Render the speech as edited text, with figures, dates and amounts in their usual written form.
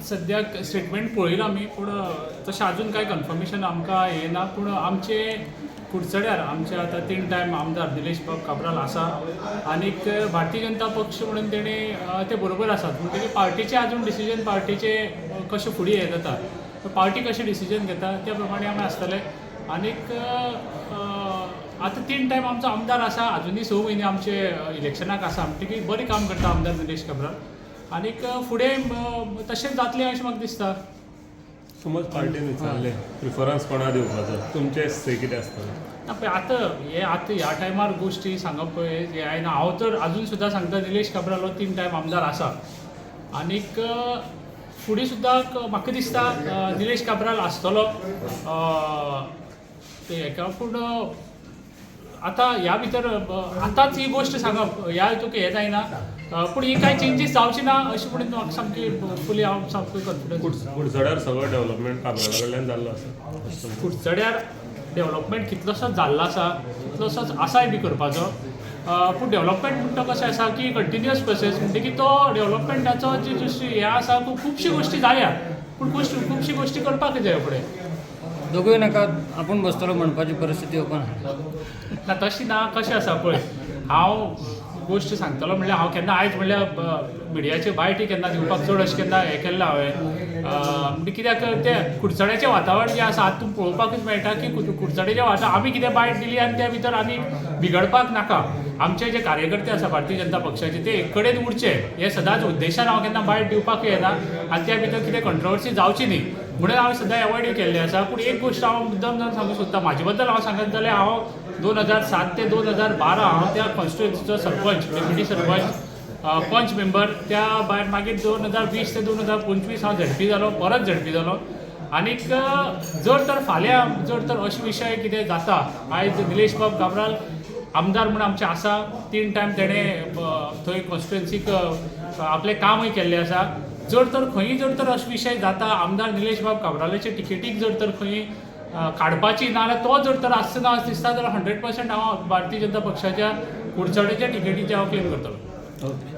आतां सद्याक स्टेटमेंट पळयलां आमी, पूण तशें आजून कांय कन्फर्मेशन आमकां येना. पूण आमचे कुडचड्यार आमचे आतां तीन टायम आमदार निलेश बाब काब्राल आसा आनीक भारतीय जनता पक्ष म्हणून तेणी ते बरोबर आसात. म्हणटकीर पार्टीचें आजून डिसिजन, पार्टीचें कशें फुडें हें जाता, पार्टी कशें डिसिजन घेता त्या प्रमाणे आमी आसतले. आनीक आतां तीन टायम आमचो आमदार आसा, आजुनूय 6 म्हयने आमचे इलेक्शनाक आसा, म्हणटकीर बरें काम करता आमदार निलेश काब्राल आनीक फुडें तशेंच जातलें अशें म्हाका दिसता. समज पार्टीन विचारलें प्रिफरन्स कोणा दिवपाचो, तुमचें से कितें आसतलें? ना, पळय, आतां हे आतां ह्या टायमार गोश्टी सांगप हें जायना. हांव तर आजून सुद्दां सांगता, निलेश काब्राल हो तीन टायम आमदार आसा आनीक फुडें सुद्दां म्हाका दिसता निलेश काब्राल आसतलो ते हेका. पूण आतां ह्या भितर आतांच ही गोश्ट सांगप ह्या हितूक हें जायना, पूण ही कांय चेंजीस जावची ना अशें म्हणून म्हाका सामकी फुली हांव सामको कॉन्फिडन्स. कुडचड्यार सगळो डेव्हलपमेंट काब्राला कडल्यान जाल्लो आसा अशें तुमकां? कुडचड्यार डेव्हलपमेंट कितलोसोच जाल्लो आसा, कितलोसोच आसाय बी करपाचो, पूण डेव्हलपमेंट म्हणटा कशें आसा की कंटिन्युअस प्रोसेस. म्हणटकीर तो डेव्हलपमेंटाचो जी दृश्टी हें आसा, खुबशी गोश्टी जाल्या, पूण खुबशी गोश्टी करपाक जाय फुडें. दोगूय नाका, आपूण बसतलो म्हणपाची परिस्थिती ओपन आसा. ना, तशी ना. कशें आसा पळय, हांव गोश्ट सांगतलो म्हणल्यार हांव केन्ना आयज म्हणल्यार मिडियाचे बायटी केन्ना दिवपाक चड अशें केन्ना हें केल्लें हांवें. म्हणजे कित्याक तें कुडचड्याचें वातावरण जें आसा, आतां तुमकां पळोवपाकूच मेळटा की कुडचड्याचें वातावरण, आमी कितें बायट दिली आनी त्या भितर आनी बिगडपाक नाका. आमचे जे कार्यकर्ते आसा भारतीय जनता पक्षाचे, ते एक कडेन उरचे हे सदांच उद्देशान हांव केन्ना बायट दिवपाक येना आनी त्या भितर कितें कंट्रोवर्सी जावची न्ही म्हणून हांवें सदां एवॉयडूय केल्लें आसा. पूण एक गोश्ट हांव मुद्दम जावन सांगूंक सोदता, म्हाजे बद्दल हांव सांगत जाल्यार हांव 2007 ते 2012 हांव त्या कॉन्स्टिट्युएन्सीचो सरपंच, डेप्युटी सरपंच, पंच मेंबर. त्या भायर मागीर 2020 ते 2025 हांव झेडपी जालो, परत झेडपी जालो. आनीक जर तर फाल्यां जर तर अशे विशय कितें जाता, आयज निलेश बाब काब्राल आमदार म्हूण आमचे आसा, तीन टायम तेणें थंय कॉन्स्टिट्युएन्सीक आपलें कामूय केल्लें आसा. जर तर खंयी जर तर अशे विशय जाता, आमदार निलेश बाब काब्रालाचे टिकेटीक जर तर खंय काडपाची ना जाल्यार तो जर तर आसना अशें दिसता जाल्यार 100% हांव भारतीय जनता पक्षाच्या कुडचड्याच्या टिकेटीचे हांव क्लेम करतलो. ओके.